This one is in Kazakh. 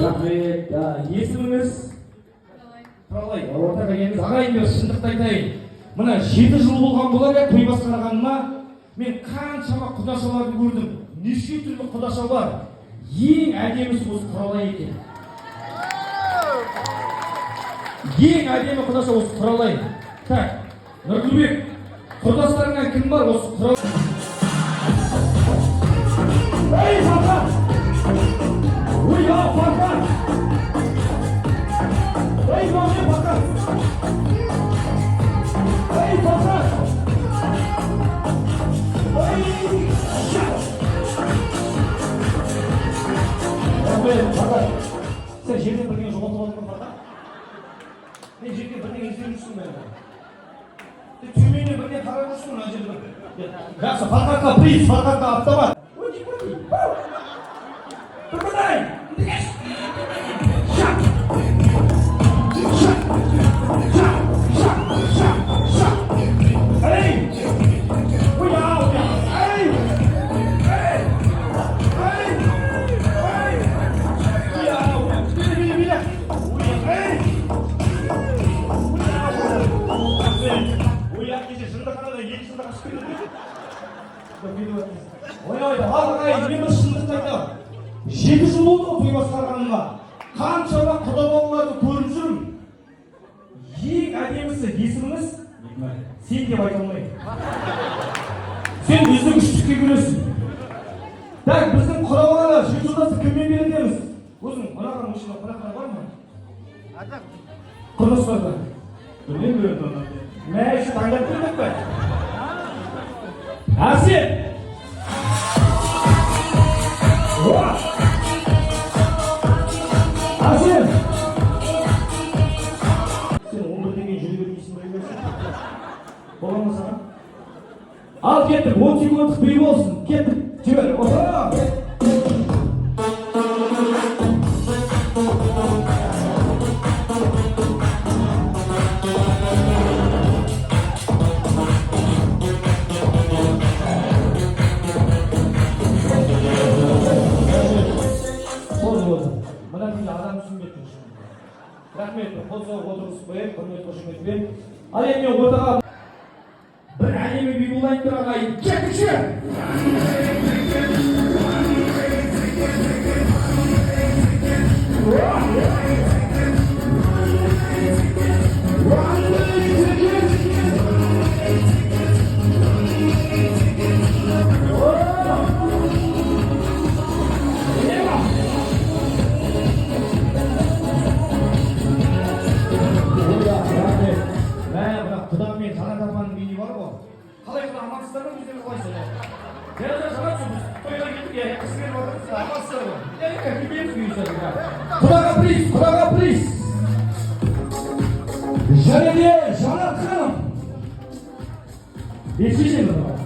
Рахмет. Есіміңіз? Құралай. Ортаға келіңіз. Ағайын, мен шындықты айтайын. Мына 7 жыл болған болар, иә, той басқарғаныма. Мен қаншама құдашаларды көрдім. Неше түрлі құдаша бар. Ең әдемісі осы Құралай екен. Ең әдемі құдаша осы Құралай. Так, Нұргүлбек, құрдастарыңнан кім бар осы Құралай? Ей, Фархат! Ой, я, Фархат! Ей, маме, Фархат! Ей, Фархат! Ей, ша! Рахмет, Фархат. Сен жерден бірдеңе жоғалтып алдың ба, Фархат? Сен жерден бірдеңе іздеп жүрсің бе? Сен төменнен бірдеңе қарап жүрсің мына жерде бір. Жақсы, Фархатқа приз, Фархатқа автомат. Өти, өти. Тұрғыдай! Ша! Ша! Ша! Ша! Ша! Ша! Ей! Ой, я, ой, я! Ей! Ей! Ей! Ей! Ой, я, ой, я. Биле, биле, биле. Ой, я, ей! Ой, я, ой. Ой, я, кеше жындыханада екі жылда қашып кетті. Ой, ой, ал, ағайын, мен бір шындықты айтамын. 7 жыл болды ғой той басқарғаныма. Қаншама құда балаларды көріп жүрмін. Ең әдемісі, есіміңіз? Сен деп айта алмаймын. Сен үздік үштікке кіресің. Так, біздің құда баланы, жеті жолдасты кіммен беретеміз? Өзің ұнаған мужчина, қонақтар бар ма? Құрдастарда. Білмеймін енді оны. Мә, еще таңдап көрдік пе? Әсет! Уа! Әсет! Сен 11-ден кейін жүре бермейсің ба емес? Бола ма саған? Ал кеттік, 10 секундтық би болсын. Кеттік, жібер. Опа! Болды, болды. Мына күйде адам түсінбей тұр. Рахмет, қол соғып отырғызып қояйық, құрмет қошеметпен. Ал енді мен ортаға бір әдемі би болайын тұр, ағайын. Кеттікші! Рахмет. Мә, мына құда мен Жанат апаның биі бар ғой. Қалай, құда, амансыздар ма, өздеріңіз қалайсыздар? Иә, иә, Жанат, біз тойға келдік, иә, қыз беріп жатырмыз, амансыздар ғой? Иә, иә, билейміз бұйырса. Құдаға приз, құдаға приз. Және де Жанат ханым. Бесшешеміз.